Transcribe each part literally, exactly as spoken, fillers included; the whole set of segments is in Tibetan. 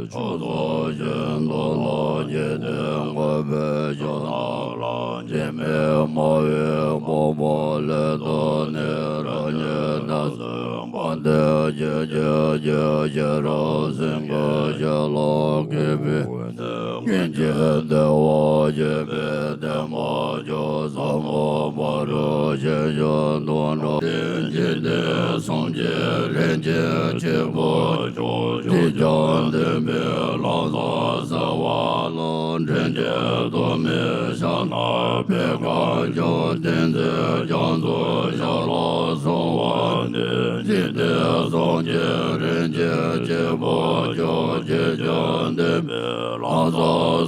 ཕྱོགས་རྫོགས་བཞིན་དུ་ལོངས་སྤྱོད་དེ། འགོད་པའི་ཕྱག་ན་པད་དཀར་འཇོག་སྟེ། སྨིན་མ་བསྔོ་བའི་དཔང་པོ་ལས་ཐོབ་ནས། རང་ཉིད་བདག་སྲིད་དཔལ་ལྡན་ཞི་བྱེད་ཀྱི། ཤེས་རབ་སེང་གེ་ཞལ་ལ་འཁོད་པའི། ཀུན་གྱི་བདེ་བ་རྒྱས་པའི་བདེ་མཆོག་ཟབ་མོ་ཕ་རོལ་ཕྱིན་བཅུ་དང་འགྲོ་བའི་འཇིག་རྟེན་གསུམ་གྱི་རིན་ཆེན་གཅེར་བུ་མཆོག་གཅིག་ཀྱང་བདེན་པའི་ལྷ་ས་གསལ་བ་ལ། འདྲེན་བྱེད་ཐོགས་མེད་ཕྱག་ན་པད་དཀར་འཇོག། བསྟན་འཛིན་རྒྱ་མཚོ་ཞལ་ལ་གསོལ་བ་འདེབས། འཇིག་རྟེན་གསུམ་གྱི་རིན་ཆེན་གཅེར་བུ་མཆོག་གཅིག་ཀྱང་བདེན་པའི་ལྷ་ས་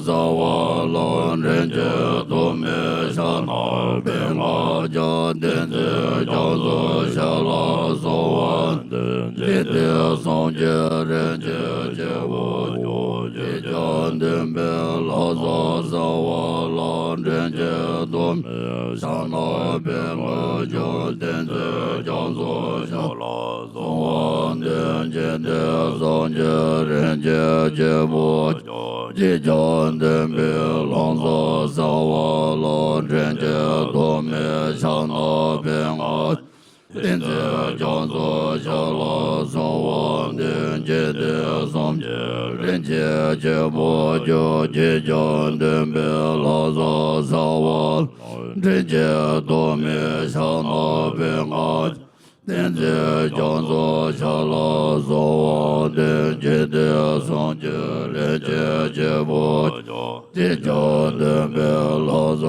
གསལ་བ་ལ། འདྲེན་བྱེད་ཐོགས་མེད་ཕྱག་ན་པད་དཀར་འཇོག། བསྟན་འཛིན་རྒྱ་མཚོ་ཞལ་ལ་གསོལ་བ་འདེབས། འཇིག་རྟེན་གསུམ་གྱི་རིན་ཆེན་གཅེར་བུ་མཆོག་གཅིག་ཀྱང་བདེན་པའི་ལྷ་ས་གསལ་བ་ལ། འདྲེན་བྱེད་ཐོགས་མེད་ཕྱག་ན་པད་དཀར་འཇོག། བསྟན་འཛིན་རྒྱ་མཚོ་ཞལ་ལ་གསོལ་བ་འདེབས། འཇིག་རྟེན་གསུམ་གྱི་རིན་ཆེན་གཅེར་བུ་མཆོག་གཅིག་ཀྱང་བདེན་པའི་ལྷ་ས་གསལ་བ་ལ། འདྲེན་བྱེད་ཐོགས་མེད་ཕྱག་ན་པད་དཀར། བསྟན་འཛིན་རྒྱ་མཚོ་ཞལ་ལ་གསོལ་བ་འདེབས། འཇིག་རྟེན་གསུམ་གྱི་རིན་ཆེན་གཅེར་བུ་མཆོག་གཅིག་ཀྱང་བདེན་པའི་ལྷ་ས་གསལ་བ་ལ། འདྲེན་བྱེད་ཐོགས་མེད་ཕྱག་ན་པད་དཀར། བསྟན་འཛིན་རྒྱ་མཚོ་ཞལ་ལ་གསོལ་བ་འདེབས། འཇིག་རྟེན་གསུམ་གྱི་རིན་ཆེན་གཅེར་བུ་མཆོག་གཅིག་ཀྱང་བདེན་པའི་ལྷ་ས་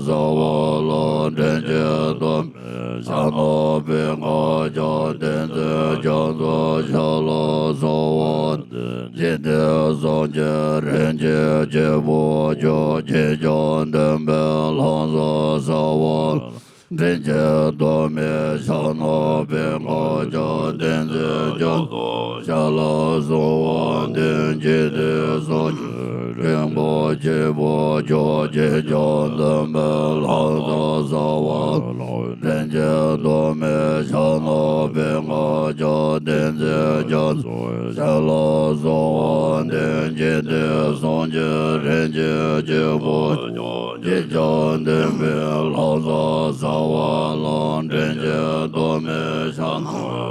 གསལ་བ་ལ། འདྲེན་བྱེད་ཐོགས་མེད་ཕྱག་ན་པད་དཀར་འཇོག། བསྟན་འཛིན་རྒྱ་མཚོ་ཞལ་ལ་གསོལ་བ་འདེབས། འཇིག་རྟེན་གསུམ་གྱི་རིན་ཆེན་གཅེར་བུ་མཆོག་གཅིག་ཀྱང་བདེན་པའི་ལྷ་ས་གསལ་བ་ལ། འདྲེན་བྱེད་ཐོགས་མེད་ཕྱག་ན་པད་དཀར་འཇོག། བསྟན་འཛིན་རྒྱ་མཚོ་ཞལ་ལ་གསོལ་བ་འདེབས། འཇིག་རྟེན་གསུམ་གྱི་རིན་ཆེན་གཅེར་བུ་མཆོག་གཅིག་ཀྱང་བདེན་པའི་ལྷ་ས་གསལ་བ་ལ། འདྲེན་བྱེད་ཐོགས་མེད་ཕྱག་ན་པད་དཀར་འཇོག། བསྟན་འཛིན་རྒྱ་མཚོ་ཞལ་ལ་གསོལ་བ་འདེབས། འཇིག་རྟེན་གསུམ་གྱི་རིན་ཆེན་གཅེར་བུ་མཆོག་གཅིག་ཀྱང་བདེན་པའི་ལྷ་ས་གསལ་བ་ལ། འདྲེན་བྱེད་ཐོགས་མེད་ཕྱག་ན་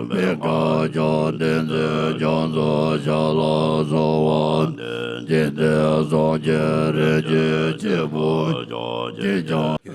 པད་དཀར་འཇོག། བསྟན་འཛིན་རྒྱ་མཚོ་ཞལ་ལ་གསོལ་བ་འདེབས། འཇིག་རྟེན་གསུམ་གྱི་རིན་ཆེན་གཅེར་བུ་མཆོག་གཅིག་ཀྱང་།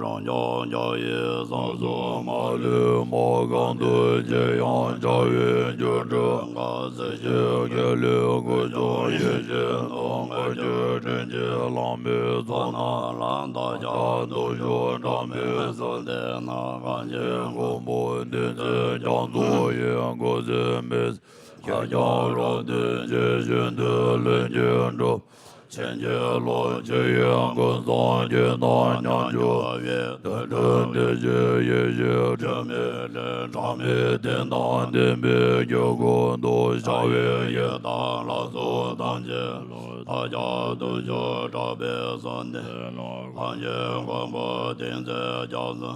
རང་རྒྱལ་རྒྱ་ཡི་ས་གསུམ་མ་ལུས་མ། གང་དུ་མཆིས་ཡང་བྱ་བའི་རྒྱུར་གྲུབ། གང་ཟག་ཞིང་གི་ལུས་ཀུན་འབྱུང་ཡེ་ཤེས་སྟོང་། བཀའ་བརྒྱུད་དྲིན་ཅན་བླ་མའི་ཚོགས་རྣམས་ལ། བདག་ཅག་བརྟུལ་ཞུགས་གྲངས་མེད་གསོལ་འདེབས་ན། གང་ཕྱིར་མགོན་པོ་བསྟན་འཛིན་རྒྱ་མཚོ་ཡི། སྐུ་ཚེ་མི་ཟད་ཁྱབ་བརྒྱ་རབ་བརྟན་ཅིང་། བཞེད་དོན་ལྷུན་གྱིས་འགྲུབ། བྱིན་གྱིས་རློབ། ཆོས་དབྱིངས་ཀུན་བཟང་ཁྱེད་དང་མཉམ་སྦྱོར་བའི། དུས་གྲོལ་བདེ་ཆེན་ཡེ་ཤེས་སྒྲོན་མེ་ལས། གྲངས་མེད་བསྟན་དང་བསྟན་པའི་རྒྱུ་ཀུན་ཏུ། བྱ་བའི་ཡི་དམ་ལ་སོགས་ཐམས་ཅད་ལ། བདག་ཅག་བརྟུལ་ཞུགས་དྲག་པོས་གསོལ་འདེབས་ན། གང་ཕྱིར་མགོན་པོ་བསྟན་འཛིན་རྒྱ་མཚོ།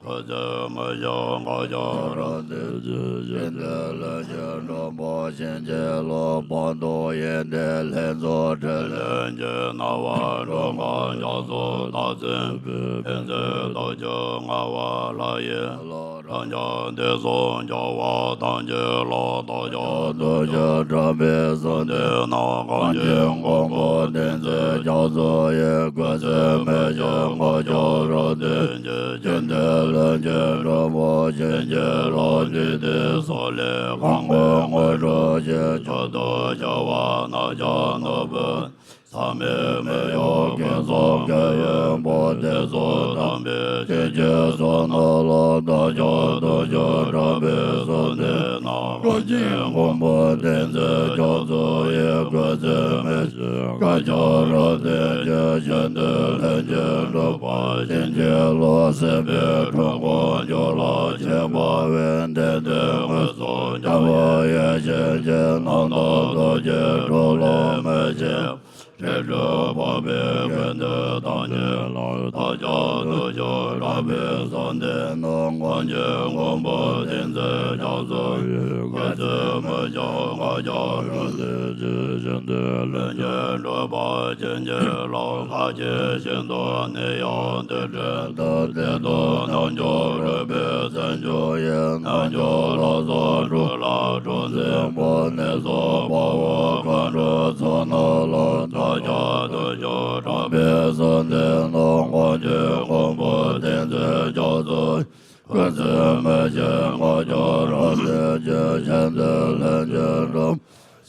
སྐུ་ཚེ་མི་ཤིགས་མགོན་སྐྱོབ་རབ་བརྟན་ཅིང་། བཞེད་དོན་ལྷུན་གྱིས་འགྲུབ་པར་བྱིན་གྱིས་རློབས། བར་དུ་ཡོན་ཏན་ལྷུན་གྱིས་འགྲུབ། ལྷུན་གྱིས་གནང་བ་འགྲོ་མགོན་རྒྱ་མཚོ་རྟག་བརྩེ་བའི། ཕན་ཚུན་རྟོག་ཞིབ་མངའ་བ་ལྷ་ཡི་བློ། རབ་འབྱམས་དུས་གསུམ་འབྱུང་བ་ཐམས་ཅད་ལ། བདག་ཅག་བརྟུལ་ཞུགས་དྲག་པོས་གསོལ་འདེབས་ན། གང་ཕྱིར་མགོན་པོ་བསྟན་འཛིན་རྒྱ་མཚོ་ཡི། སྐུ་ཚེ་མི་ཤིགས་མགོན་སྐྱོབ་རབ་བརྟན་ཅིང་། བཞེད་དོན་ ལྷན་ཅིག་འགྲོ་བ་ཕྱིན་ཅི་ལོག་འཇིག་རྟེན་སོགས་ལས་གང་གང་དངོས་གྲུབ་ཀྱི་མཆོག་ཏུ་གྱུར་པ་རྣམས་ཀྱང་ནོར་བུ་ཟག་མེད་མེ་ཡོར་ཀུན་སོགས་དགེ་བའི་བུ་དེ་ཚོ་དམ་པའི་ཆོས་ཀྱི་ཕྱོགས་རྣམས་ལ་བདག་ཀྱང་ཐུགས་རྒྱུད་དྲངས་པའི་བསམ་གཏན་ནང་གང་ཅི་མགོན་པོ་བསྟན་འཛིན་རྒྱ་མཚོ་ཡི་བཀའ་དྲིན་སྨིན་བཀའ་རྒྱ་རབ་བརྟན་གྱི་ཞལ་འདོན་ལྷན་ཅིག་འགྲོ་བ་ཕྱིན་ཅི་ལོག་སྲིད་པའི་འཁྲུལ་འཁོར་རྒྱུད་ལ་སྐྱེས་པ་བས་བདེན་དོན་དངོས་སུ་མཁྱེན་པ་ཡེ་ཤེས་ཀྱི་རྣམ་ཐར་རྡོ་རྗེ་གྲོ་ལོད་མི་ཕྱེད་རིགས་དྲུག་འཕགས་པའི་དགེ་འདུན་ཐམས་ཅད་ལ་བདག་ཀྱང་ཐུགས་རྒྱུད་དྲངས་པའི་བསམ་གཏན་ནང་གང་ཅི་མགོན་པོ་བསྟན་འཛིན་རྒྱ་མཚོ་ཡི་བཀའ་དྲིན་སྨིན་ཞིང་བཀའ་རྒྱ་རབ་བརྟན་གྱི་ཞལ་འདོན་ལྷན་ཅིག་འགྲོ་བ་ཕྱིན་ཅི་ལོག་ལྷར་བཅས་ཤིན་ཏུ་ནས་ཡང་དུ་དྲན་དུ་བསྟན་དང་རྣལ་འབྱོར་རོལ་པའི་རྩལ་འབྱུང་ཡི་རྣལ་འབྱོར་ལ་སོགས་འགྲོ་ལ་གྲོགས་འཛིན་པ་ནི་སོགས་དཔའ་བོ་མཁའ་འགྲོ་ཚོགས་རྣམས་ལ་བདག་ཀྱང་ཐུགས་རྒྱུད་དྲངས་པའི་བསམ་གཏན་ནང་གང་ཅི་མགོན་པོ་བསྟན་འཛིན་རྒྱ་མཚོ་བཀའ་དྲིན་སྨིན་ཞིང་བཀའ་རྒྱ་རབ་བརྟན་གྱི་ཞལ་འདོན་ལྷན་ཅིག་འགྲོ་བ་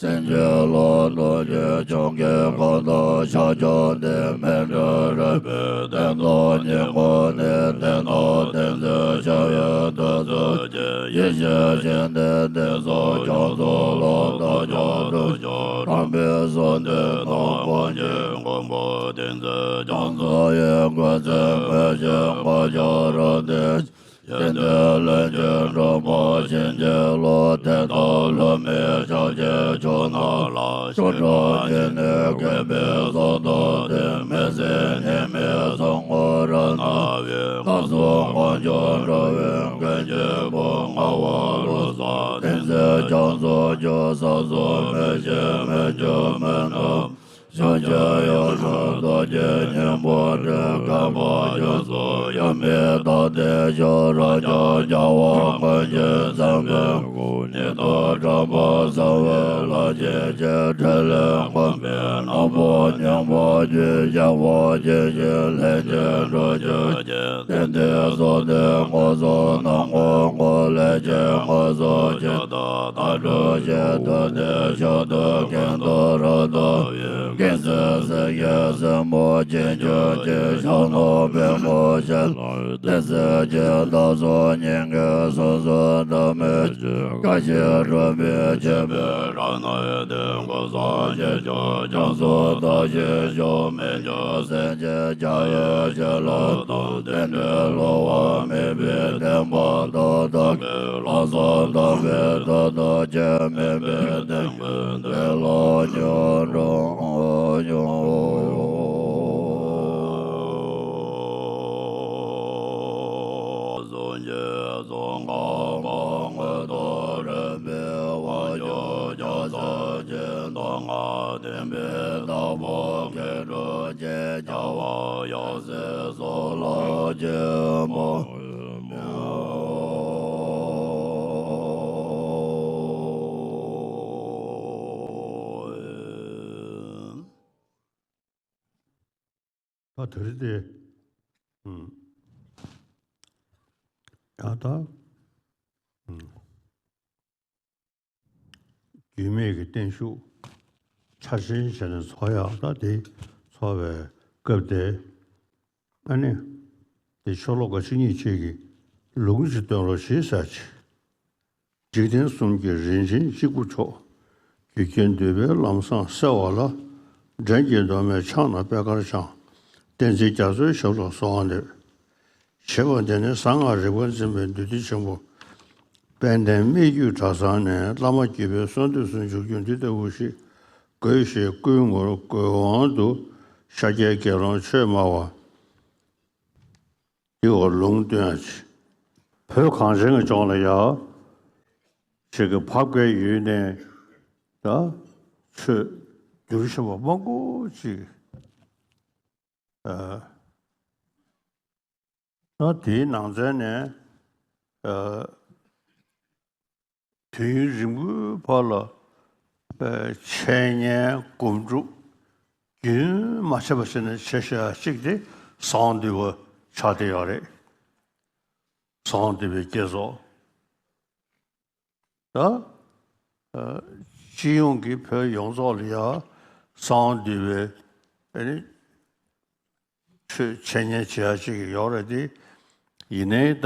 ཕྱིན་ཅི་ལོག་རྡོ་རྗེ་འཆང་གི་བཀའ་དང་ཕྱག་རྒྱ་སྟེ་མཎྜལ་རོལ་པའི་རྟེན་དང་སྙིང་པོ་ནི་རྟེན་དང་རྟེན་ཅིང་བྱ་བའི་བདག་ཚོགས་ཀྱི་ཡེ་ཤེས་ཤིང་རྟའི་གཏེར་སོགས་རྒྱ་མཚོ་ལ་བདག་ཀྱང་ཐུགས་རྒྱུད་དྲངས་པའི་བསམ་གཏན་ནང་གང་ཅི་མགོན་པོ་བསྟན་འཛིན་རྒྱ་མཚོ་ཡི་བཀའ་དྲིན་སྨིན་ཞིང་བཀའ་རྒྱ་རབ་བརྟན། ཞིང་དུ་ལྷན་ཅིག་འགྲོ་བ་ཕྱིན་ཅི་ལོག་དེ་དག་ལྷོད་མེད་ཕྱག་རྒྱའི་ཆོས་རྣམས་ལ་ཤོག་གྲངས་ཉིད་ནས་བཀོད་པའི་ཚོགས་རྟགས་ཏེ། མི་ཟད་མཉམ་མེད་ཚོགས་དངོས་རབ་སྣང་བའི་ལྷ་ཚོགས་དཀོན་མཆོག་འགྲོ་བའི་མགོན་གྱི་བུ་ངག་དབང་བློ་བཟང་བསྟན་འཛིན་རྒྱ་མཚོ་སྐྱོང་ས་སོགས་མི་ཤེས་མི་འགྱུར་མི་རྣམས། ཕྱོགས་བཅུའི་ཡུལ་དུ་རྡོ་རྗེ་སྙིང་པོ་སྤྲུལ་སྐུ་འཕགས་ཡུལ་སོགས་ཡབ་མེས་དང་བདེ་མཆོག་རབ་འབྱམས་རྒྱལ་བ་ཀུན་གྱི་བཙན་པོའི་སྐུ་ཉིད་དུ་གྲགས་པ་གསང་བའི་ལྷ་ཆེན་གྱི་ཕྲིན་ལས་མགོན་པོའི་སྣ་ཕུད་སྙིང་པོ་རྒྱུད་བཞི་པོ་ཇི་བཞིན་ལྷན་ཅིག་འགྲོ་གྱུར་ཅིག་རྟེན་འབྲེལ་སོགས་ཏེ་མངོན་སུམ་སྣང་ངོ་། ངོ་ལས་ཀྱི་མངོན་སུམ་ཇི་ལྟར་ལྟར་སྒྲུབ་ཞིང་སྟོན་ཏེ་མཆོག་ཏུ་མཁྱེན་དང་རབ་ཏུ་ཡོད། མཁྱེན་བརྩེ་སེམས་ཀྱི་སྲིན་མོ་རྗེས་འཇུག་ཅིང་ཕྱག་ན་པདྨོ་ཞལ་ལ་བདེ་གསལ་གྱི་བདག་སོགས་སྙིང་གའི་སོ་སོར་ཐ་མལ་གྱི་བཀའ་བཞིན་སྒྲུབ་པའི་སྤྱད་པས་རབ་གནས་ཏེ། ཀུན་བཟང་རྗེས་འཇུག་རྒྱ་མཚོ་ལྟ་ཞིང་སྐྱོང་མི་འགྱུར་སེམས་ཅན་མཇལ་བའི་བྱིན་རླབས་དང་རྟེན་འབྲེལ་བསླུ་བ་མེད་པའི་བདེན་པ་དང་ལྡན་པའི་ལམ་བཟང་དམ་པའི་ཐབས་དང་རྐྱེན་མེད་པའི་བདེན་པའི་བདེ་བླག་མྱུར་འབྱུང་འོང་། གསུང་རྒྱུད་གསུང་ཁམས་དངོས་དང་རིག་པའི་དབང་ཕྱུག་རྒྱལ་ཚབ་ཀྱི་གདམས་ངག་བསྟན་པའི་བདག་པོ་མཁས་གྲུབ་རྗེ་རྒྱལ་བ་ཡབ་སྲས་སོགས་ལ་སྤྱན་འབུལ། ད་དེ་རིང་དེ། ཨུམ། ཡང་ད། ཨུམ། རྒྱུད་སྨད་ཀྱི་བརྟན་བཞུགས་འཆར་ཅན་བྱས་ནས་ཚོགས་ཡག་ད་དེ་ཚོགས་པའི་སྐབས་དེ། ཨ་ནི། དེ་ཤོ་ལོ་ཀ་བཅུ་གཉིས་ཅིག་གི་ལུང་ཅིག་སྟོན་རོགས་ཞེས་ཟེར་ཅིག་འཇིག་རྟེན་གསུམ་གྱི་རིན་ཆེན་གཅིག་པུ་མཆོག་རྒྱུ་རྐྱེན་འདུས་པའི་ལམ་བཟང་བསལ་བ་ལ། འགྲན་གྱི་མདོ་སྨད་ཕྱག་ན་པད་དཀར་འཆང་། བསྟན་འཛིན་རྒྱ་མཚོའི་ཞབས་ལ་གསོལ་བ་འདེབས། ཞེས་པ་འདི་ནི་གསང་སྔགས་རིག་པ་འཛིན་པའི་འདུས་སྡེ་ཆེན་པོ་དཔལ་ལྡན་སྨད་རྒྱུད་གྲྭ་ཚང་ནས་བླ་མ་བརྒྱུད་པའི་གསང་འདུས་སུ་འཇུག་རྒྱུ་འདི་ལྟ་བུ་ཞིག་དགོས་ཞེས་བསྐུལ་ངོར་དགོས་དབང་དུ་ཤཱཀྱའི་དགེ་སློང་ཆོས་སྨྲ་བ། འདི་བར་ལུང་སྟོན་ཅིག་བོད་གངས་ཅན་གྱི་ལྗོངས་ལ་ཡ། ཞིག་གི་བབ་ཀའི་ཡུལ་ནས་ད་ཆོས་བསྒྱུར་བཞིན་པ་མང་པོ་ཅིག་ཨ། ད་དེའི་ནང་ཚན་ནས་ཨ། དུས་ཡུན་རིང་པོའི་བར་ལ་འཆད་ཉན་སྒོམ་སྒྲུབ་རྒྱུན་མ་ཆད་པ་བྱས་ནས་བྱེད་བཞིན་པ་ཅིག་དེ་གསང་བ་འདུས་པ་ཆགས་བསྡད་ཡོད་རེད། གསང་བ་འདུས་པའི་བསྐྱེད་རྫོགས། ད་ཨ་སྤྱི་ཡོངས་ཀྱི་བོད་ཡོངས་རྫོགས་ལ་ཡང་གསང་བ་འདུས་པའི་ཨ་ནི་ཆོས་འཆད་ཉན་བྱེད་ཡ་ཅིག་ཡོད་རེད་དེ། ཡིན་ནའི་ད་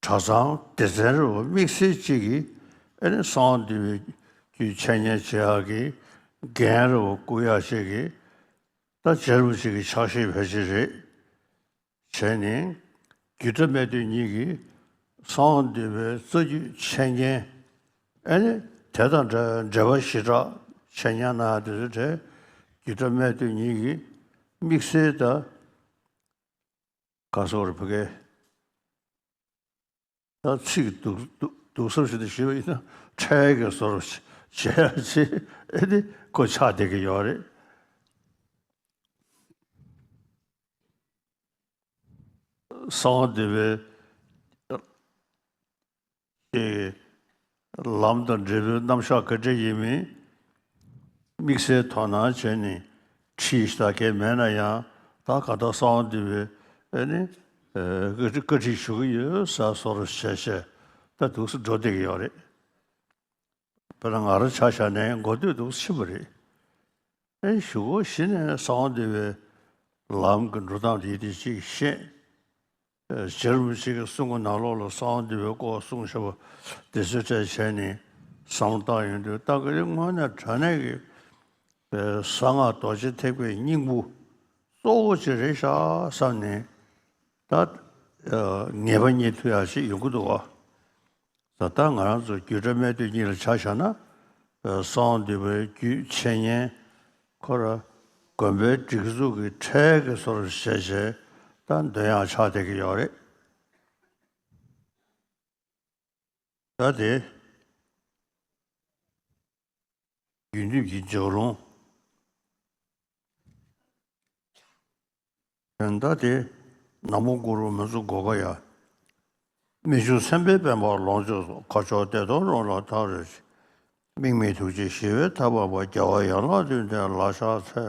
གྲྭ་ཚང་སྡེ་ཚན་རེ་བ་དམིགས་བསལ་གཅིག་གིས་ཨ་ནི་གསང་བ་འདུས་པའི་རྒྱུད་འཆད་ཉན་བྱེད་ཡག་གི་འགན་རེ་བ་བསྐུར་ཡག་ཅིག་གི་ད་རྗེ་རིན་པོ་ཆེ་གི་ཕྱག་བཞེས་ཕལ་ཆེར་རེད། བྱས་ནས་རྒྱུད་གྲྭ་སྨད་སྟོད་གཉིས་ཀྱིས་གསང་བ་འདུས་པའི་རྩ་རྒྱུད་འཆད་ཉན་ཨ་ནི་དེ་དང་འབྲེལ་འབྲེལ་བ་ཞེ་དྲག་འཆད་ཉན་གནང་ཡག་དེ་ཚོའི་གྲས་རྒྱུད་གྲྭ་སྨད་སྟོད་གཉིས་ཀྱིས་དམིགས་བསལ་ད། ག་སོགས་རེ་བུ་གའི་ད་ཚིག་སྡུག་སྡུག་སྡུག་སབ་ཞིག་ཏུ་ཞུས་པ་ཡིན་ན་འཕྲལ་གྱི་བཟོ་རུ་བྱས་ཡ་ཆེ་ཨེ་དེ་ཁོ་ཆགས་བསྡད་ཀྱི་ཡོད་རེད། གསང་བ་འདུས་པའི་ལམ་དང་འབྲས་བུའི་རྣམ་གཞག་ག་འདྲ་ཡིན་མིན་དམིགས་བསལ་དོ་སྣང་བྱས་ནས་ཁྲིད་ཞིག་ག་གེ་མེད་ན་ཡང་ད་ག་ད་གསང་བ་འདུས་པའི་ཨ་ནི་བཀའ་ཁྲིད་ཞུ་གི་ཡོད་ཟེར་བཟོ་འདྲ་བྱས་བྱས་ད་འདུག་སེ་འགྲོ་བསྡད་ཀྱི་ཡོད་རེད། དཔེར་ན་ང་རང་ཆ་བཞག་ནས་འགོ་སྟོད་འདུག་སེ་ཕྱིན་པ་རེད། ཨེ་གཞུག་གུ་གཞི་ནས་གསང་བ་འདུས་པའི་ལམ་གྱི་འགྲོ་སྟངས་དེ་དེ་ཅིག་ཤེས། རྗེ་རིན་པོ་ཆེ་གིས་གསུང་གི་ནང་ལོགས་ལ་གསང་བ་འདུས་པའི་སྐོར་གསུངས་བཞག་པ་དེ་ཚོའི་གྲས་བྱས་ནས་བསམ་བློ་བཏང་ཡོང་དུས་ད་ག་རེ་དངོས་གནས་དྲང་གནས་ཀྱི་གསང་སྔགས་རྡོ་རྗེ་ཐེག་པའི་སྙིང་པོ་གཙོ་བོ་ཅིག་རེད་ཤག་བསམ་ནས་ད་ངེས་པ་རྙེད་ཐུབ་ཡག་ཅིག་ཡོང་གི་འདུག་བ། ད་ལྟ་ང་རང་ཚོ་རྒྱུད་གྲྭ་སྨད་སྟོད་གཉིས་ལ་ཆ་བཞག་ན། གསང་བ་འདུས་པའི་རྒྱུད་འཆད་ཉན་ཁོ་ར་དགོན་པའི་སྒྲིག་འཛུགས་ཀྱི་ཁྲལ་གྱི་བཟོ་འདྲ་བྱས་བྱས་ད་འདོན་ཡག་ཆགས་བསྡད་ཀྱི་ཡོད་རེད། ད་དེ་རྒྱུད་འདུས་ཀྱི་ལྗགས་ལུང་། ད་དེ་ནག་པོ་གུ་རུ་མི་བཟོད་གོ་ག་ཡ། རྨད་བྱུང་སེམས་དཔའི་པད་མ་ལོངས་སྤྱོད་སོགས། ཁ་ཕྱོགས་བདེ་སྟོང་རོལ་པར་ཐག་རིང་ཞིང་། དམིགས་མེད་ཐུགས་རྗེ་ཞི་བའི་ཐབས་འཕགས་པ། རྒྱལ་བ་ཡན་ལག་བདུན་ལྡན་ལ་ཕྱག་འཚལ།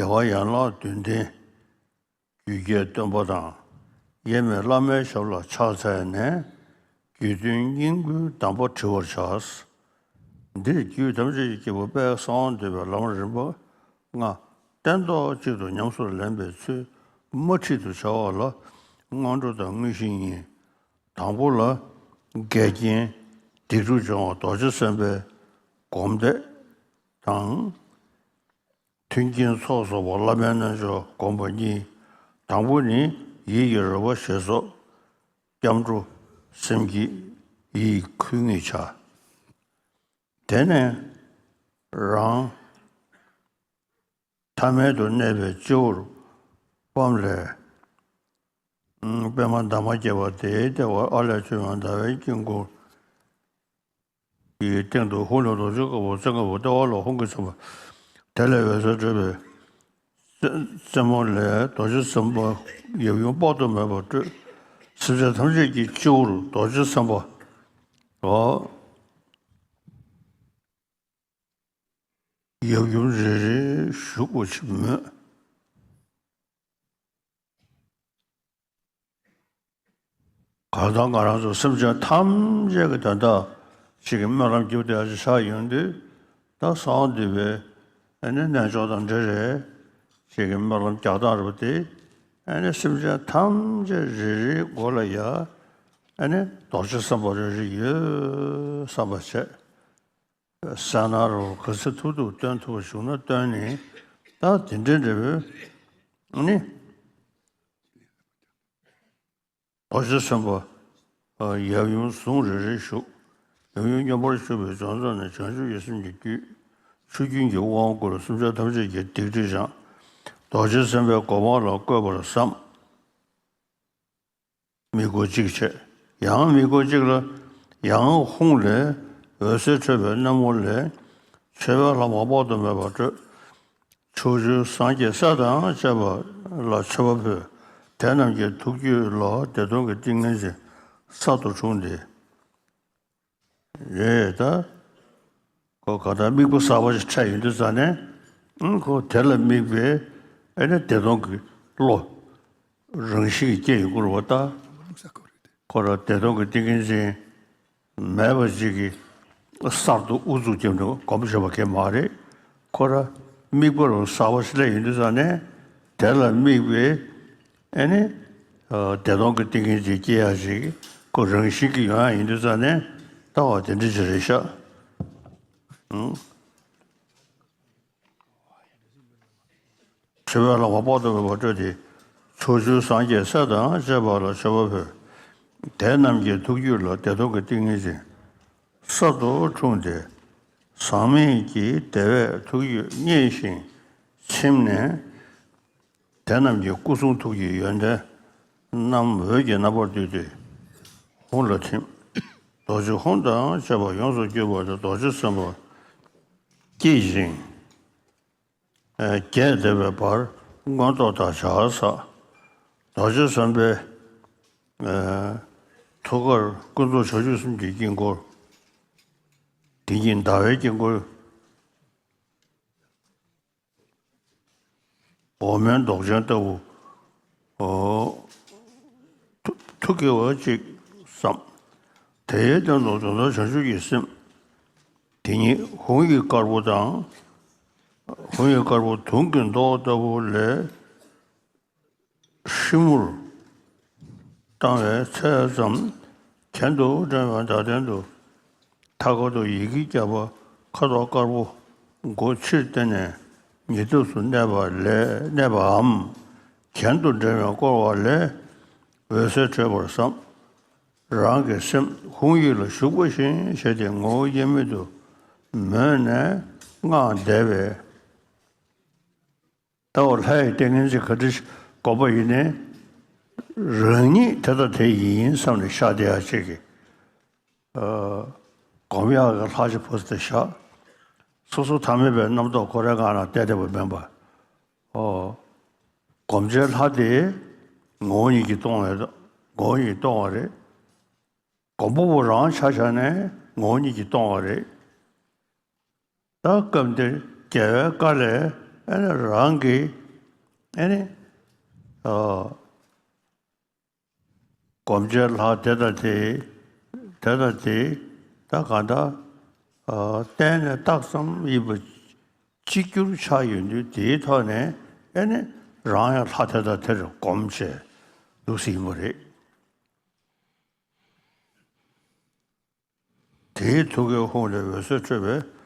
རྒྱལ་བ་ཡན་ལག་བདུན་ལྡན་རྒྱུད་ཀྱི་སྟོན་པ་དང་། དབྱེར་མེད་བླ་མའི་ཞབས་ལ་ཕྱག་འཚལ་ནས། རྒྱུད་དོན་སྙིང་པོའི་གདམས་པ་དྲི་བར་བྱ། འདིར་རྒྱུད་ཐམས་ཅད་ཀྱི་སྐྱེས་བུ་དཔལ་གསང་བ་འདུས་པའི་ལམ་རིམ་པ་ལྔ་སྟན་ཐོག་གཅིག་ཏུ་ཉམས་སུ་ལེན་པའི་ཚུལ་དམར་ཁྲིད་དུ་བྱ་བ་ལ་སྔོན་འགྲོ་དང་དངོས་གཞི་གཉིས། དང་པོ་ལ་འགལ་རྐྱེན་སྡིག་སྒྲིབ་སྦྱོང་བ་རྡོ་རྗེ་སེམས་དཔའི་སྒོམ་བཟླས་དང་། མཐུན་རྐྱེན་ཚོགས་རྫོགས་པ་བླ་མའི་རྣལ་འབྱོར་སྒོམ་པ་གཉིས། དང་པོ་ནི་ཡིད་ཀྱི་རོལ་པ་ཞེས་སོགས་སྐྱབས་འགྲོ་སེམས་བསྐྱེད་ཡིད་ཁུ་ངེས་བྱ། དེ་ནས་རང་ཐ་མལ་དུ་གནས་པའི་སྤྱི་བོར་པཾ་ལས་པདྨ་འདབ་མ་བརྒྱད་པ་དེའི་ལྟེ་བར་ཨ་ལས་བྱུང་བའི་ཟླ་བའི་དཀྱིལ་འཁོར་གྱི་སྟེང་དུ་ཧཱུྃ་ལས་རྡོ་རྗེ་དཀར་པོ་ཙོང་ཁ་པོ་ལྟེ་བ་ལ་ཧཱུྃ་གིས་མཚན་པ། དེ་ལས་འོད་ཟེར་འཕྲོས་པས་རྩེ་རྩེ་མོ་ལས་རྡོ་རྗེ་སེམས་དཔའ་ཡབ་ཡུམ་དཔག་ཏུ་མེད་པ་སྤྲོས། སེམས་ཅན་ཐམས་ཅད་ཀྱི་སྤྱི་བོར་རྡོ་རྗེ་སེམས་དཔའ་འོ་ཡབ་ཡུམ་རེ་རེ་བཞུགས་པ་ཞིག་མོད། གང་ལྟར་ང་རང་ཚོ་སེམས་ཅན་ཐམས་ཅད་ཀྱི་དོན་དག་ཅིག་གི་སྨོན་ལམ་རྒྱབ་བསྡད་ཡག་ཅིག་ཆགས་ཡོང་དུས། ད་གསང་བ་འདུས་པའི་ཨ་ནི་རྣལ་འབྱོར་དང་འབྲེལ་རེད། ཅིག་གི་སྨོན་ལམ་རྒྱག་སྟངས་རེད་པ་དེ། ཨ་ནི་སེམས་ཅན་ཐམས་ཅད་རེ་རེའི་མགོ་ལ་ཡ་ཨ་ནི་རྡོ་རྗེ་སེམས་དཔའ་རེ་རེ་ཡོད་བསམ་པ་བྱས། གསལ་སྣང་རུ་ག་ཚོད་ཐུབ་ཐུབ་སྟོན་ཐུབ་པ་བྱུང་ན་སྟོན་ནས། ད་དེ་འདྲའི་འབྲས་བུ་ཨ་ནི། རྡོ་རྗེ་སེམས་དཔའ་ཡབ་ཡུམ་ཟུང་རེ་རེ་བཞུགས། ཡབ་ཡུམ་མངོན་པར་བཞུགས་པའི་བྱང་ཕྱོགས་ནས་བྱང་ཆུབ་ཀྱི་སེམས་ཀྱི་རྒྱུད། ཆུ་རྒྱུན་གྱི་དབང་བསྐུར་སེམས་ཅན་ཐམས་ཅད་ཀྱི་སྡིག་སྒྲིབ་སྦྱངས། རྡོ་རྗེ་སེམས་དཔའི་སྒོ་མང་ལ་བཀོད་པར་བསམ། མི་མགོ་གཅིག་བྱས། ཡང་མི་མགོ་གཅིག་ལ་ཡང་ཧཱུྃ་ལས་འོད་ཟེར་འཕྲོས་པའི་སྣེ་མོ་ལས་མཆོད་པའི་ལྷ་མོ་དཔག་ཏུ་མེད་པ་སྤྲོས། ཕྱོགས་བཅུའི་སངས་རྒྱས་སྲས་དང་བཅས་པ་ལ་མཆོད་པ་ཕུལ། དེ་རྣམས་ཀྱི་ཐུགས་རྒྱུད་ལ་བདེ་སྟོང་གི་ཏིང་ངེ་འཛིན་གསར་དུ་འཁྲུངས་ཏེ། རེད་ད། ཁོ་ག་ད་དམིགས་པ་གསར་པ་ཞིག་འཕྲད་ཡོང་དུས་ཙང་ནས། ཨང་། ཁོ་དེ་ལ་དམིགས་པའི་ཨེ་ནི་བདེ་སྟོང་གི་བློ་རང་བཞིན་གྱིས་སྐྱེ་ཡོང་གི་རེད་པ་ད། ཁོ་རང་བདེ་སྟོང་གི་ཏིང་ངེ་འཛིན་མེད་པ་ཅིག་གིས་གསར་དུ་ཨུ་ཚུགས་བརྒྱབ་ནས་སྒོམ་བྱེད་པ་གང་ཡང་མ་རེད། ཁོ་རང་དམིགས་པ་རང་གསར་པ་ཞིག་སླེབས་ཡོང་དུས་ཙང་ནས། དེ་ལ་དམིགས་པའི་ཨེ་ནི་བདེ་སྟོང་གི་ཏིང་ངེ་འཛིན་སྐྱེ་ཡག་ཅིག་ཁོ་རང་བཞིན་གྱིས་ཡོང་ཡག་ཡིན་དུས་ཙང་ནས། ལྟ་བ་དེ་འདྲ་ཅིག་རེད་ཤག་ཨང་། མཆོད་པའི་ལྷག་མ་དཔག་ཏུ་མེད་པ་སྤྲོས་ཏེ། ཕྱོགས་བཅུའི་སངས་རྒྱས་སྲས་དང་བཅས་པ་ལ་མཆོད་པ་ཕུལ། དེ་རྣམས་ཀྱི་ཐུགས་རྒྱུད་ལ་བདེ་སྟོང་གི་ཏིང་ངེ་འཛིན་གསར་དུ་འཁྲུངས་ཏེ། ཟག་མེད་ཀྱི་བདེ་བས་ཐུགས་རྒྱུད་མཉེས་ཤིང་ཚིམ་ནས། དེ་རྣམས་ཀྱི་སྐུ་གསུང་ཐུགས་ཀྱི་ཡོན་ཏན་རྣམས་འོད་ཀྱི་རྣམ་པར་བསྡུས་ཏེ་ཧཱུྃ་ལ་ཐིམ། རྡོ་རྗེ་ཧཱུྃ་དང་བཅས་པ་ཡོངས་སུ་གྱུར་པ་དེ་རྡོ་རྗེ་སེམས་དཔའ་བསྐྱེད་ཅིང་། ཨ། རྒྱས་འདེབས་པའི་བར་མངོན་རྟོགས་དང་བྱ་བ་བསགས། རྡོ་རྗེ་སེམས་དཔའི་ཨ་ཐུགས་ཀར་ཀུན་རྫོབ་བྱང་ཆུབ་སེམས་ཀྱི་དཀྱིལ་འཁོར། དེ་ཉིད་ཟླ་བའི་དཀྱིལ་འཁོར། འོག་མིན་མདོག་ཅན་ལྟ་བུ། ཨོ། ཐུགས་ཐུགས་དགྱེས་པ་ཅིག་བསམ། དེའི་སྟེང་དུ་དོན་དམ་བྱང་ཆུབ་ཀྱི་སེམས། དེ་ཉིད་ཧཱུྃ་ཡིག་དཀར་པོ་དང་། ཧཱུྃ་ཡིག་དཀར་པོ་དུང་གི་མདོག་ལྟ་བུ་ལས། ཧྲིལ་མོར་བཏང་བའི་ཚད་ཙམ་གྱེན་དུ་བསྒྲེངས་པའི་ཟླ་གདན་དུ། མཐའ་འཁོར་དུ་ཡི་གེ་བརྒྱ་པ་ཁ་དོག་དཀར་པོ་སྒོ་ཕྱིར་བསྟན་ནས་ཉེ་དུས་སུ་གནས་པ་ལས་གནས་པའམ། གྱེན་དུ་བསྒྲེངས་པས་བསྐོར་བ་ལས་འོད་ཟེར་འཕྲོས་པར་བསམ། རང་གི་སེམས་ཧཱུྃ་ཡིག་ལ་ཞུགས་པ་བཞིན་བྱས་ཏེ་ངོ་བོ་དབྱེར་མེད་དུ་མོས་ནས་སྔགས་བཟླས་པས། ལྟ་བ་ལྷ་ཡི་ཏིང་ངེ་འཛིན་ག་འདྲ་ཞིག་སྒོམ་པ་ཡིན་ནའི། རང་ཉིད་དེ་དང་དེ་ཡིན་བསམ་ནས་བཞག་བསྡད་ཡག་ཅིག་གི། ཨ། སྒོམ་ཡག་གི་ལྷག་ཆ་ཕུལ་ཏེ་བཞག་སོ་སོ་ཐ་མལ་པའི་རྣམ་རྟོག་ཁོ་རའི་སྒང་ན་བསྡད་བསྡད་པ་མིན་པ། ཨོ། སྒོམ་བྱེད་ལྷ་དེ་ངོ་བོ་ཉིད་ཀྱིས་སྟོང་བའི་ངོ་བོ་ཉིད་ཀྱིས་སྟོང་བ་རེད། སྒོམ་པ་པོ་རང་ཆ་བཞག་ནས་ངོ་བོ་ཉིད་ཀྱིས་སྟོང་བ་རེད། ད་སྐབས་འདིར་རྒྱལ་བའི་བཀའ་ལས་ཨེ་ནི་རང་གི་ཨེ་ནི། ཨ། སྒོམ་བྱེད་ལྷ་དེ་དང་དེ། དེ་དང་དེ། ད་གང་ལྟར། ཨ། བསྟན་ནས་རྟགས་ཙམ་ཡིན་པ་གཅིག་གྱུར་ཆགས་ཡོང་དུས་དེའི་ཐོག་ནས་ཨེ་ནི་རང་ཡང་ལྷ་དེ་དང་དེར་སྒོམ་བྱས་འདུག་སྲིད་ཡིན་པ་རེད། དེའི་ཐུགས་ཀའི་ཧཱུྃ་ལས་འོད་ཟེར་འཕྲོས་པས།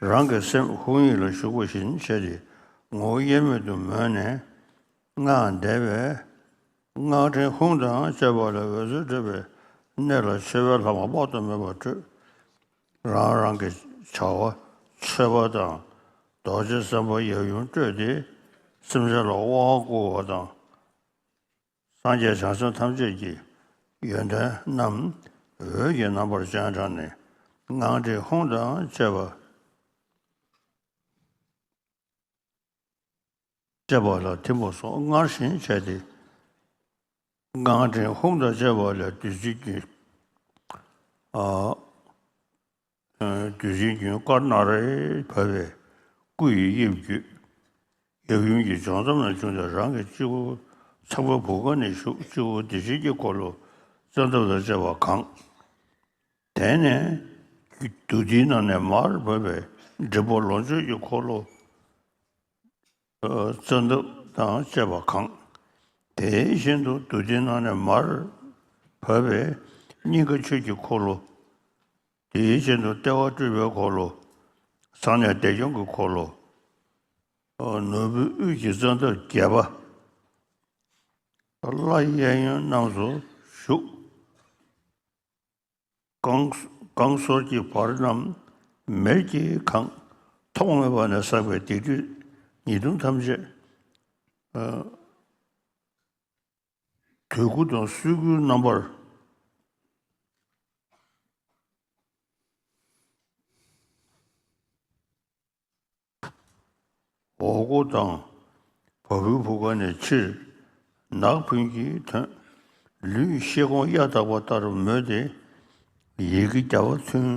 རང་གི་སེམས་ཧཱུྃ་ཡིག་ལ་ཞུགས་པ་བཞིན་བྱས་ཏེ་ངོ་བོ་དབྱེར་མེད་དུ་མོས་ནས་སྔགས་བཟླས་པས། སྔགས་ཕྲེང་ཧཱུྃ་དང་བཅས་པ་ལས་འོད་ཟེར་འཕྲོས་པས་གནད་ལ་མཆོད་པའི་ལྷག་མ་དཔག་ཏུ་མེད་པ་སྤྲོས། རང་རང་གི་བྱ་བ་མཆོད་པ་དང་རྡོ་རྗེ་སེམས་དཔའ་ཡབ་ཡུམ་སྤྲོས་ཏེ་སེམས་ཅན་ལ་དབང་བསྐུར་བ་དང་། སངས་རྒྱས་བྱང་སེམས་ཐམས་ཅད་ཀྱི་ཡོན་ཏན་རྣམས་འོད་ཀྱི་རྣམ་པར་སྤྱན་དྲངས་ནས་སྔགས་ཕྲེང་ཧཱུྃ་དང་བཅས་པ་བཅས་པ་ལ་ཐིམ་པ་སོགས་སྔར་བཞིན་བྱས་ཏེ། སྔགས་ཕྲེང་ཧཱུྃ་དང་བཅས་པ་ལས་བདུད་རྩིའི་རྒྱུན། ཨ། བདུད་རྩིའི་རྒྱུན་དཀར་ནག་རེ་བབས་པས་སྐུ་ཡི་དབྱིབས་བརྒྱུད། ཡབ་ཡུམ་གྱི་ལྗོངས་མཚམས་ལ་བྱུང་སྟེ་རང་གི་སྤྱི་བོ་ཚངས་པའི་བུ་ག་ནས་ཞུགས། སྤྱི་བོ་བདེ་ཆེན་གྱི་འཁོར་ལོ་ཙནྡ་དང་བཅས་པ་གང་། དེ་ནས་བདུད་སྡེའི་ནང་ནས་མར་བབས་པའི་འབྲིང་པོ་ལོངས་སྤྱོད་ཀྱི་འཁོར་ལོ་ཙནྡ་དང་བཅས་པ་གང་། དེ་བཞིན་དུ་བདུད་སྡེའི་ནང་ནས་མར་བབས་པའི་སྙིང་ག་ཆོས་ཀྱི་འཁོར་ལོ། དེའི་རྗེས་སུ་ལྟེ་བ་སྤྲུལ་པའི་འཁོར་ལོ། གསང་གནས་བདེ་སྐྱོང་གི་འཁོར་ལོ། ནོར་བུའི་དབུས་ཀྱི་ཙནྡ་བརྒྱད་པ། ལྷ་གཡས་གཡོན་རྣམས་སུ་བཞུགས། རྐང་རྐང་སོར་གྱི་བར་རྣམས་མེར་གྱིས་གང་། ཐོག་མེད་པ་ནས་བསགས་པའི་སྡིག་སྒྲིབ་ཉེས་ལྟུང་ཐམས་ཅད། དུས་ཀུན་དང་སྲོད་ཀུན་རྣམ་པར། འོག་སྒོ་དང་། བ་སྤུའི་བུ་ག་ནས་ཕྱིར་ནག་ཕུན་གྱིས་ཐོན། ལུས་ཤེལ་སྒོང་གཡའ་དག་པ་ལྟར་མོས་ཏེ། ཡི་གེ་བརྒྱ་པ་ཚུན་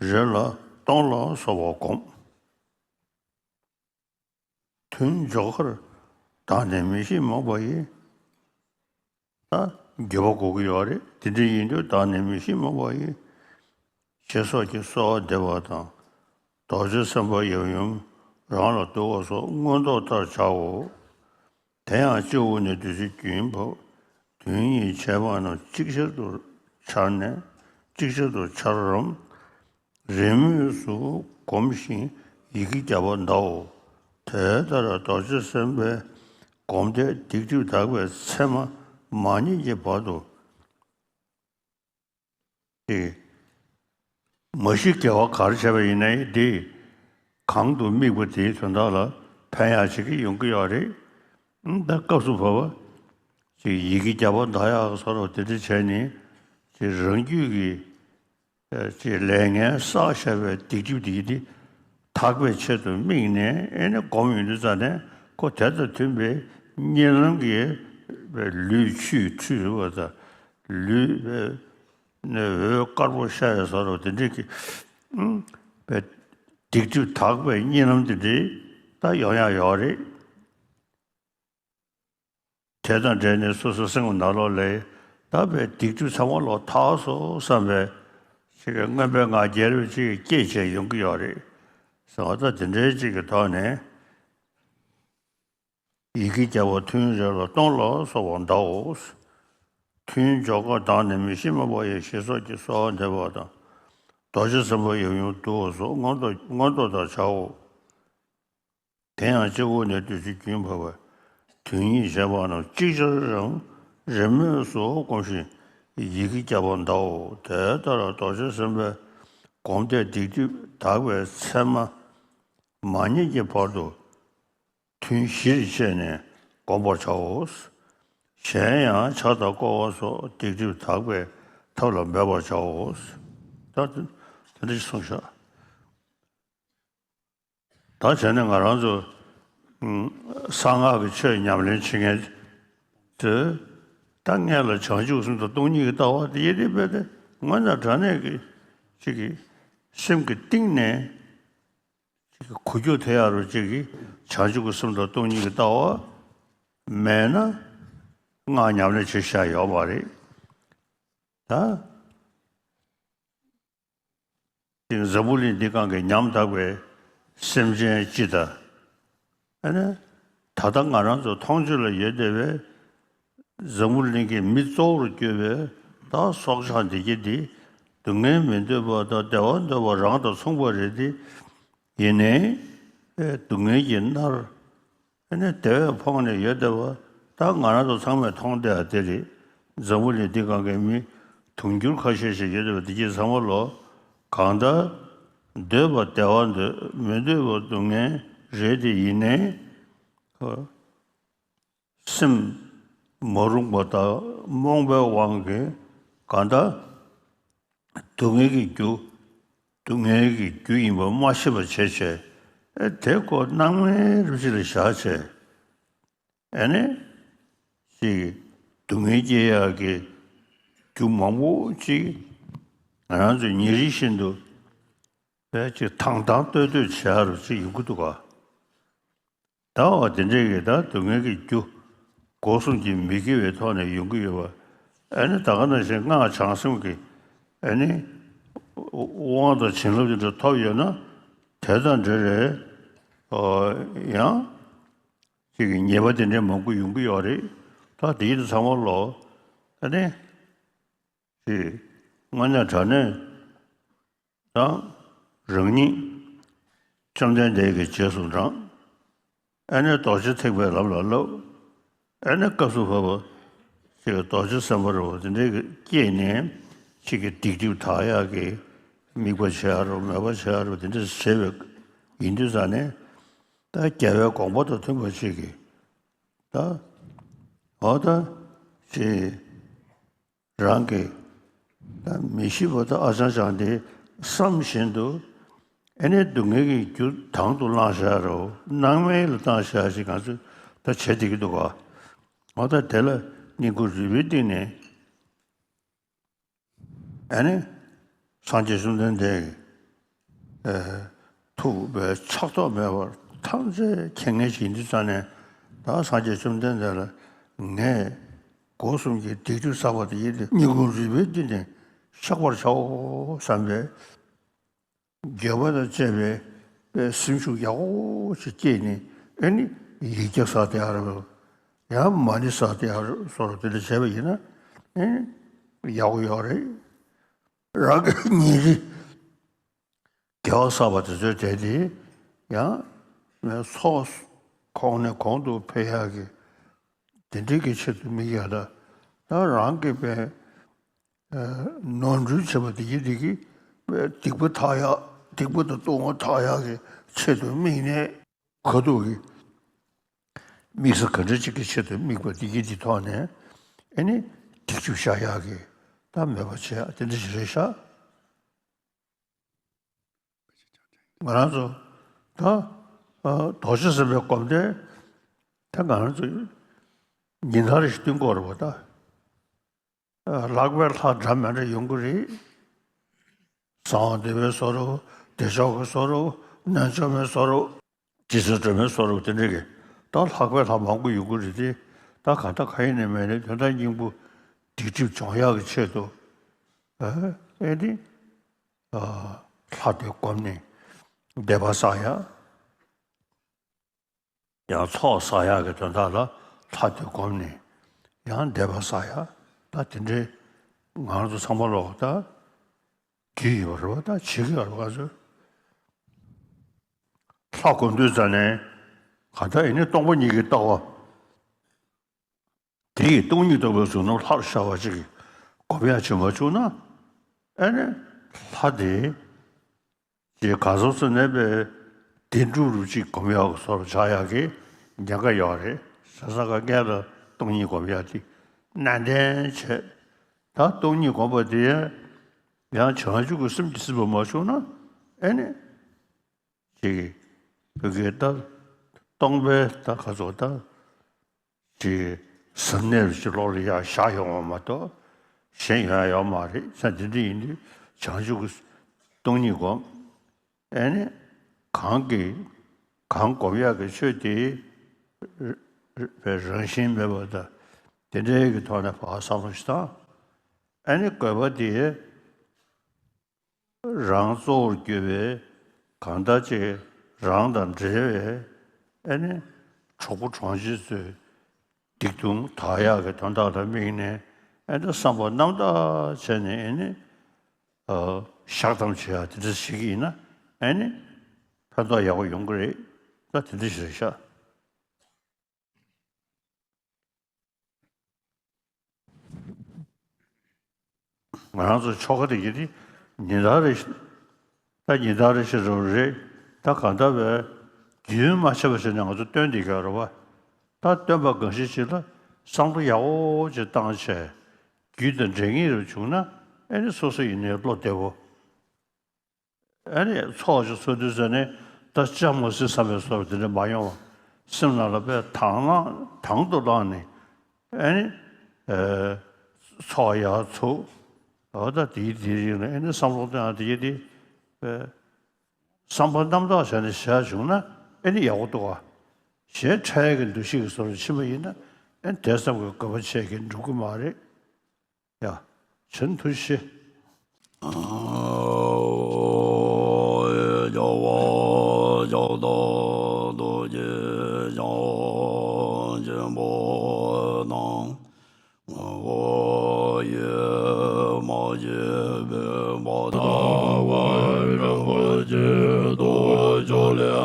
རེ་ལ་ སྟོང་ལ་སོགས་པ་བསྒོམ། ཐུན་འཇོག་ཁར་བདག་ནི་མི་ཤེས་རྨོངས་པ་ཡིས། ད་འགྱོད་པ་གོ་གི་ཡོད་རེད། དེ་འདྲ་ཡིན་དུས་བདག་ནི་མི་ཤེས་རྨོངས་པ་ཡིས། ཞེས་སོགས་ཀྱིས་གསོལ་བ་འདེབས་པ་དང་། རྡོ་རྗེ་སེམས་དཔའ་ཡབ་ཡུམ་རང་ལ་བསྡུ་བ་སོགས་མངོན་རྟོགས་ལྟར་བྱའོ། དེ་ཡང་སྤྱི་བོ་ནས་བདུད་རྩི་རྒྱུན་བབས། དོན་གཉིས་བྱེད་པ་རྣམས་ཅིག་ཅར་དུ་འཆར་ནས་ཅིག་ཅར་དུ་འཆར་རམ། རེས་མོས་སུ་བསྒོམ་ཞིང་ཡི་གེ་བརྒྱ་པ་བཟླའོ། དེ་ལྟར་རྡོ་རྗེ་སེམས་དཔའི་སྒོམ་བཟླས་སྡིག་སྒྲིབ་དག་པའི་མཚན་མ་མ་རྙེད་ཀྱི་བར་དུ། དེ། མ་གཞི་དགེ་བ་ག་རེ་བྱས་པ་ཡིན་ནའི་དེ། གང་དུ་དམིགས་པ་དེའི་དོན་དག་ལ་ཕན་ཡག་བྱེད་ཀྱི་ཡོང་གི་ཡོད་རེད། ཨང་། ད་སྐབས་སུ་བབ་པ། ཅིག་ཡི་གེ་བརྒྱ་པ་བཟླ་ཡག་སོགས་དེ་འདྲ་བྱས་ནས། ཅིག་རང་རྒྱུད་ཀྱི། ཨ། ཅིག་ལས་ངན་བསགས་བཞག་པའི་སྡིག་སྒྲིབ་དེ་དེ་དག་པའི་ཆེད་དུ་དམིགས་ནས། ཨེ་ནས་སྒོམ་ཡོང་དུས་ཙ་ནས་ཁོ་དེ་དང་མཐུན་པའི་གཉིད་ལམ་གྱི་ལུས་ཆུད་ཁྲུས་བ་དང་། ལུས་པའི་ནས་འོད་དཀར་པོ་ཤར་བའི་བཟོ་འདྲ་དེ་འདྲའི་གི། ཨུམ། པའི་སྡིག་སྒྲིབ་དག་པའི་གཉིད་ལམ་དེ་འདྲའི་ད་ཡོང་ཡག་ཡོད་རེད། དེ་དང་འབྲེལ་ནས་སོ་སོའི་སེམས་ནང་ལོགས་ལ་ད་པའི་སྡིག་སྒྲིབ་ཚང་མ་ལོག་དག་སོང་བསམ་པའི་ཅིག་གི་མངོན་པའི་ངང་རྒྱལ་བའི་ཅིག་སྐྱེས་བྱས་ཡོང་གི་ཡོད་རེད། ཟེར་བ་ད་དེ་འདྲའི་ཅིག་གི་ཐོག་ནས། ཡི་གེ་བརྒྱ་པ་ཐུན་རེ་ལ་སྟོང་ལ་སོགས་པ་བཟླའོ། ཐུན་འཇོག་ཁར་བདག་ནི་མི་ཤེས་རྨོངས་པ་ཡིས། ཞེས་སོགས་ཀྱིས་གསོལ་བ་འདེབས་པ་དང་། རྡོ་རྗེ་སེམས་དཔའ་ཡབ་ཡུམ་བསྡུ་བ་སོགས་མངོན་རྟོགས་མངོན་རྟོགས་ལྟར་བྱའོ། དེ་ཡང་སྤྱི་བོ་ནས་བདུད་རྩི་རྒྱུན་བབས་པས། དོན་གཉིས་བྱེད་པ་རྣམས་ཅིག་ཅར་རམ་རེས་མོས་སུ་བསྒོམ་ཞིང་ཡི་གེ་བརྒྱ་པ་བཟླའོ། དེ་ལྟར་རྡོ་རྗེ་སེམས་དཔའི་སྒོམ་བཟླས་སྡིག་སྒྲིབ་དག་པའི་མཚན་མ་མ་རྙེད་ཀྱི་བར་དུ། ཐུན་བཞིར་ཕྱེ་ནས་བསྒོམ་པར་བྱའོ། གཞན་ཡང་ཕྱག་དང་བསྐོར་བ་སོགས་སྡིག་སྒྲིབ་དག་པའི་ཐབས་ལ་འབད་པར་བྱའོ། ད་དེ་འདྲ་ཞིག་གསུངས་བཞག་ད་བྱས་ན་ང་རང་ཚོ། ཨུམ། གསང་སྔགས་ཀྱི་ཆོས་ཉམས་ལེན་བྱེད་མཁན་ཚོས། ད་སྔོན་ལ་བྱང་ཆུབ་སེམས་དང་སྟོང་ཉིད་ཀྱི་ལྟ་བ་དེ་ཡེ་རེད་པས། དེ་དངོས་གནས་དྲང་གནས་ཀྱི་ཅིག་གི་སེམས་ཀྱི་གཏིང་ནས། ཅིག་གི་གོ་རྒྱུ་དེ་ཡང་རུ་ཅིག་གི་བྱང་ཆུབ་ཀྱི་སེམས་དང་སྟོང་ཉིད་ཀྱི་ལྟ་བ་མེད་ན་སྔགས་ཉམས་ལེན་བྱེད་བྱ་ཡོད་མ་རེད། ད་ཅིག་འཛམ་བུ་གླིང་འདི་སྒང་གི་ཉམ་ཐག་པའི་སེམས་ཅན་སྤྱི་དང་། ཨ་ནི་ད་ལྟ་ང་རང་ཚོ་མཐོང་ཆོས་ལ་ཡོད་བསྡད་པའི། འཛམ་བུ་གླིང་གི་མི་གཙོ་བོར་གྱུར་པའི་ད་སྲོག་ཆགས་འདི་གྱད་འདི། སྡུག་བསྔལ་མི་འདོད་པ་དང་བདེ་བ་འདོད་པ་རང་དང་མཚུངས་པ་རེད་དེ། ཡིན་ནའི་སྡུག་བསྔལ་གྱིས་མནར། ཨ་ནི་དེ་བས་ཕོངས་ནས་ཡོད་བསྡད་པ་ད་ང་རང་ཚོ་ཚང་མས་མཐོང་བསྡད་ཡ་དེ་རེད། འཛམ་བུ་གླིང་འདི་སྒང་གི་མི་དུང་ཕྱུར་ཁ་ཤས་ཤིག་ཡོད་བསྡད་པ་འདི་གྱད་ཚང་མ་ལོ། གང་ལྟར་འདོད་པ་བདེ་བ་འདོད། མི་འདོད་པ་སྡུག་བསྔལ་རེད་དེ། ཡིན་ནའི་སེམས་མ་རུངས་པ་དང་རྨོངས་པའི་དབང་གིས་གང་ལྟར་སྡུག་བསྔལ་གྱི་རྒྱུ། སྡུག་བསྔལ་གྱི་རྒྱུ་ཡིན་པ་མ་ཤེས་པ་བྱས་བྱས། ཨེ་དེ་ཁོ་སྣང་མེད་རུ་ཅིག་ལ་བཞག་བྱས། ཨ་ནི་ཅིག་སྡུག་བསྔལ་སྐྱེ་ཡག་གི་རྒྱུ་མང་པོ་ཅིག་ང་རང་ཚོས་ཉིན་རེ་བཞིན་དུ་ཅིག་དང་དང་ལྟོས་ལྟོས་བྱེད་ཡག་རུ་ཅིག་ཡོང་གི་འདུག་ག་ད་འོ་དེ་འདྲའི་གི་ད་སྡུག་བསྔལ་གྱི་རྒྱུ་སྒོ་གསུམ་གྱིས་མི་དགེ་བའི་ཐོག་ནས་ཡོང་གི་ཡོད་པ། ཨ་ནི་ད་ག་ནང་བཞིན་སྔགས་བྱང་སེམས་ཀྱི་ཨ་ནི་དབང་དང་བྱིན་རླབས་དེ་འདྲ་ཐོབ་ཡོད་ན། དེ་དང་འབྲེལ་བའི་ཡང་ཅིག་གི་ཉེས་པ་དེ་འདྲའི་མང་པོ་ཡོང་གི་ཡོད་རེད། ད་དེ་ཡིན་དུས་ཚང་མ་ལོ། ཨ་ནི་ཅིག་དངོས་གནས་དྲང་གནས་དང་རང་ཉིད་བཅོམ་ལྡན་འདས་ཀྱི་རྗེས་སུ་འབྲང་། ཨ་ནི་རྡོ་རྗེ་ཐེག་པའི་ལམ་ལ་བསླབ། ཨ་ནི་སྐབས་སུ་བབ་པ་ཅིག་རྡོ་རྗེ་སེམས་དཔའ་རུ་དེ་འདྲའི་སྐྱེས་ནས་ཅིག་གི་སྡིག་སྒྲིབ་དག་ཡག་གི་དམིགས་པ་བྱེད་ཡག་རུ་མོས་པ་བྱེད་ཡག་རུ་དེ་འདྲ་བྱས་པའི་ཡིན་དུས་ཙ་ནས། ད་རྒྱལ་བའི་དགོངས་པ་དང་མཐུན་པ་ཅིག་གི་ད་འོ་ད་ཅིག་རང་གི་ད་མི་ཤེས་པ་དང་ཨ་ཅང་ཅང་དེ་བསམ་བཞིན་དུ། ཨ་ནི་སྡུག་བསྔལ་གྱི་རྒྱུ་དང་དུ་བླངས་བཞག་རོ། སྣང་མེད་ལ་བཏང་བཞག་ཅིག་ང་ཚོས་ད་བྱེད་བསྡད་ཀྱི་འདུག་ག་འོ་ད་དེ་ལ་སྙིང་ཁུང་རུས་པའི་གཏིང་ནས། ཨ་ནི་སངས་རྒྱས་བཅོམ་ལྡན་འདས་ཀྱི་ ཐུག་པའི་ཆགས་ཐོགས་མེད་པར་ཐམས་ཅད་མཁྱེན་མཁན་ཞིག་ཡིན་དུས་ཙང་ནས། ད་སངས་རྒྱས་བཅོམ་ལྡན་འདས་ལ་ངས་སྒོ་གསུམ་གྱི་སྡིག་སྒྲིབ་བསགས་པ་དེ་ཡིན་ཏེ། སྙིང་ཁུང་རུས་པའི་གཏིང་ནས་བཤགས་པར་བྱའོ་བསམ་པའི་འགྱོད་པ་དང་བཅས་པའི་སེམས་ཤུགས་ཡག་པོ་ཞིག་སྐྱེས་ནས། ཨེ་ནི་ཡིག་བརྒྱ་བསགས་ཏེ་ཡར་ཡང་མ་ཎི་བསགས་ཏེ་ཡར་སོར་དེ་འདྲ་བྱས་པ་ཡིན་ན། ཨེ་ནི་ཡག་པོ་ཡོད་རེད། རང་གི་ཉིན་རེ་དགེ་བ་བསགས་པ་དེ་ཚོའི་གྲས་དེ་ཡང་ཚོགས་གོང་ནས་གོང་དུ་འཕེལ་ཡག་གི་དེ་འདྲའི་གི་ཆེད་དུ་དམིགས་ཡག་ལ། ད་རང་གི་པའི་ནོར་འཁྲུལ་བྱེད་པ་དེ་གི་དེ་གི་སྡིག་པ་དག་ཡག་སྡིག་པ་དང་ལྟུང་བ་དག་ཡག་གི་ཆེད་དུ་དམིགས་ནས། ཁ་ཐུག་གི་དམིགས་ས་ག་འདྲ་ཅིག་གི་ཆེད་དུ་དམིགས་པ་དེ་གི་དེ་ཐོག་ནས། ཨེ་ནི་སྡིག་སྒྲིབ་བཤགས་ཡག་གི་ད་མོས་པ་བྱེད་ཡག་དེ་འདྲ་ཞིག་རེད་ཤག་ང་རང་ཚོ་ད་རྡོ་རྗེ་སེམས་དཔའི་སྒོམ་དེ་ད་ང་རང་ཚོ་ཉིན་ལྟར་ཞིག་བསྟུན་དགོས་རེད་པ། ད་ལྷག་པའི་ལྷ་འདྲ་མི་འདྲ་ཡོང་གི་རེད། གསང་བ་འདུས་པའི་བཟོ་འདྲ། བདེ་མཆོག་གི་བཟོ་འདྲ། རྣལ་འབྱོར་མའི་བཟོ་འདྲ། རྗེ་བཙུན་སྒྲོལ་མའི་བཟོ་འདྲ། དེ་འདྲ་གི་ད་ལྷག་པའི་ལྷ་མང་པོ་ཡོང་གི་རེད་དེ། ད་གང་ལྟར་གང་ཡིན་ནའི་མིན་ནའི་དོན་དག་སྙིང་པོ་སྡིག་སྒྲིབ་སྦྱོང་ཡག་གི་ཆེད་དུ། ཨེ་ནི། ལྷ་དེ་བསྒོམས་ནས་བཟླས་པ་བསགས་ཡག་ཡང་ཚོགས་བསགས་ཡག་གི་དོན་དག་ལ་ལྷ་དེ་བསྒོམས་ནས་ཡང་བཟླས་པ་བསགས་ཡག་ད་དེ་འདྲའི་ང་རང་ཚོ་ཚང་མ་ལོག་ད་རྒྱུས་ཡོད་པ་རེད་པ། ད་བྱེད་ཀྱི་ཡོད་རེད་པ། ང་ཚོས་ལྷ་བསྒོམ་དུས་ཙ་ནས་གང་ལྟར་ཡིན་ནའི་སྟོང་པ་ཉིད་ཀྱིས་རྟོགས་པ། དེ་ཡི་སྟོང་ཉིད་རྟོགས་པའི་གཟུགས་རྣམས་ལྷར་ཤར་བ་ཅིག་གིས་སྒོམ་ཡག་བྱེད་མ་བཅུག་ན། ཨེ་ནི་ལྷ་དེ་ཅིག་ག་ཟེར་ཟེར་ནས་པའི་བདེན་གྲུབ་རུ་ཅིག་སྒོམ་ཡག་བཟོ་འདྲ་ཆགས་ཡག་གི་ཉེན་ཁ་ཡོད་རེད། བྱས་ཙང་ཀ་སྔོན་ལ་སྟོང་ཉིད་སྒོམ་ཡག་དེ་ནན་ཏན་བྱས། ད་སྟོང་ཉིད་སྒོམ་པ་དེ་ཡང་བྱང་ཆུབ་ཀྱི་སེམས་ཀྱིས་ཟིན་པ་མ་བྱུང་ན། ཨེ་ནི། ཅིག་བོད་སྐད་ད་སྟོང་པའི་ད་ག་ཚོད་ད་ཅིག་ཟབ་གནད་རུ་ཅིག་བློ་ལ་ཡར་བཞག་ཡོང་བ་མ་གཏོགས་གཞན་ཡོང་ཡ་ཡོད་མ་རེད། ས་འདི་འདྲ་ཡིན་དུས་བྱང་ཆུབ་ཀྱི་སྟོང་ཉིད་སྒོམ། ཨེ་ནི་གང་གི་གང་སྒོམ་ཡག་གི་ཆོས་དེ་རང་བཞིན་མེད་པ་དང་དེ་འདྲའི་གི་ཐོག་ནས་ཕར་བསམ་བློ་ཞིག་བཏང་། ཨེ་ནི་དགོས་པ་དེ། རང་གཙོ་བོར་གྱུར་པའི་གང་ལྟར་ཅིག་རང་དང་འབྲེལ་བའི་ཨེ་ནི་གྲོགས་པོ་གྲོང་ཁྱེར་ཚོའི་སྡིག་ལྟུང་དག་ཡག་གི་དོན་དག་ལ་དམིགས་ནས། ཨེ་ནི་བསམ་པ་རྣམ་དག་བྱས་ནས་ཨེ་ནི་བཤགས་གཏམ་བྱེད་ཡག་དེ་འདྲ་ཞིག་ཡིན་ན། ཨེ་ནི་ཕན་ཐོགས་ཡག་པོ་ཡོང་གི་རེད། ད་དེ་འདྲ་ཞིག་རེད་ཤག་ང་རང་ཚོ་ཆོ་ག་དེ་གི་དེ་ཉིན་ལྟར་རེ་བཞིན། ད་ཉིན་ལྟར་རེ་བཞིན་རེད་པ། རེད། ད་གང་ལྟར་བས་རྒྱུན་མ་ཆད་པ་བྱས་ནས་ང་ཚོ་སྟོན་བསྡད་ཀྱི་ཡོད་རེད་པ། ད་སྟོན་པ་གང་ཞིག་ཅིག་ལ་བསམ་བློ་ཡག་པོ་ཅིག་བཏང་བྱས། རྒྱུད་དང་འབྲེལ་ངེས་རུ་བྱུང་ན། ཨེ་ནི་སོ་སོ་ཡིན་ནའི་བློ་བདེ་པོ། ཨ་ནི་ཚོགས་ཅིག་འཚོགས་དུས་ཙ་ནས་ད་ལྕགས་མོ་སི་བསམ་པའི་བཟོ་འདྲ་དེ་འདྲ་མ་ཡོང་བ། སེམས་ནང་ལ་དཔེ་དང་བླངས་དང་དུ་བླངས་ནས། ཨ་ནི་ཨེ་ཚོགས་ཡར་ཚུགས། འོ་ད་དེའི་དེའི་རིང་ལ་ཨེ་ནི་བསམ་བློ་གཏོང་ཡག་དེ་གི་དེ་དཔེ་བསམ་པ་རྣམ་དག་བྱས་ནས་བཞག་བྱུང་ན་ཨེ་ནི་ཡག་པོ་འདུག་ག་གཞན་འཕྲལ་གྱི་འདུ་ཤེས་ཀྱི་བཟོ་འདྲ་ཕྱིན་པ་ཡིན་ན། ཨེ་ནི་དེ་ཙམ་གྱི་དགོས་པ་བྱས་ཀྱི་འགྲུབ་ཀྱི་མ་རེད། ཡ། ཆེན་ཐུ་ཤེ།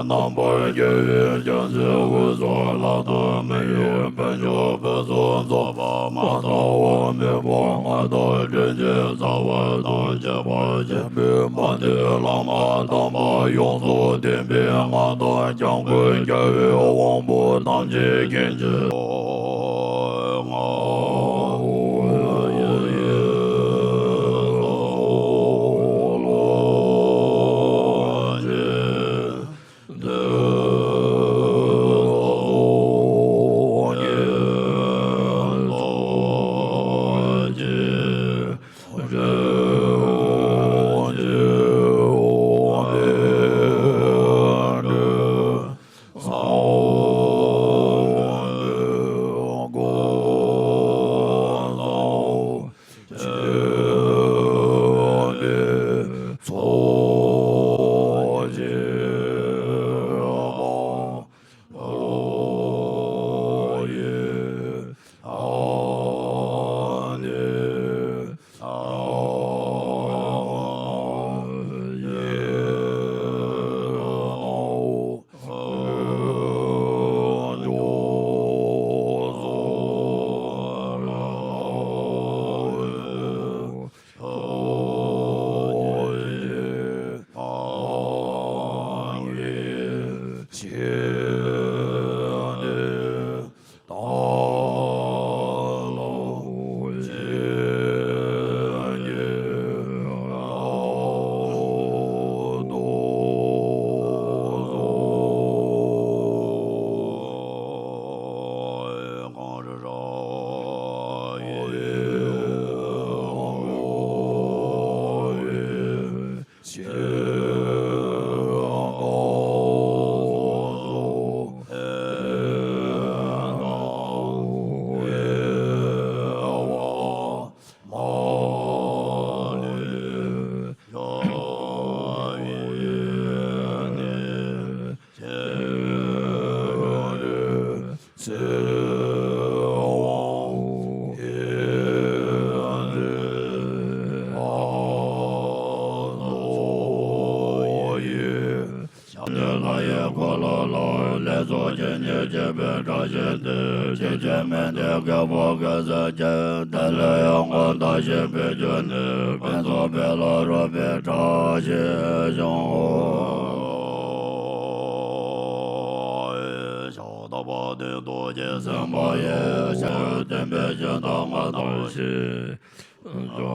རྣམ་པར་རྒྱལ་བའི་རྒྱལ་སྲས་སྐུ་གསུམ་ལ་དུ་མི་ཡི་དཔལ་འབྱོར་ཕུན་སུམ་ཚོགས་པ་མ་དག་པ་མི་ཕམ་ལྔ་བདོ་དྲིན་ཅན་རྩ་བ་དང་ཁྱད་པར་ཅན་པོད་མ་དེ་བླ་མ་དམ་པ་ཡོངས་སུ་ལྡན་པའི་མངའ་བདག་འཇམ་མགོན་རྒྱལ་བའི་དབང་པོ་ཐམས་ཅད་མཁྱེན་ཅིང་ ཚོགས་ཀྱི་ཉེར་གཅིག་པའི་བཀྲ་ཤིས་ཏེ། ཇི་སྙེད་མི་འདི་སྐྱེ་བོ་སྐྱེ་ས་ཅི། དེ་ལས་ཡོངས་བསྔོས་བཀྲ་ཤིས་པའི་རྒྱུ་ནི། ཕུན་ཚོགས་འཕེལ་ལ་རོལ་པའི་བཀྲ་ཤིས་ཤོག། ཕྱག་བདག་པོ་ཏེ་རྡོ་རྗེ་སེམས་དཔའ་ཡི། ཕྱག་འོས་བསྟན་པའི་ཕྱིར་བདག་མ་བཏང་ཞིག།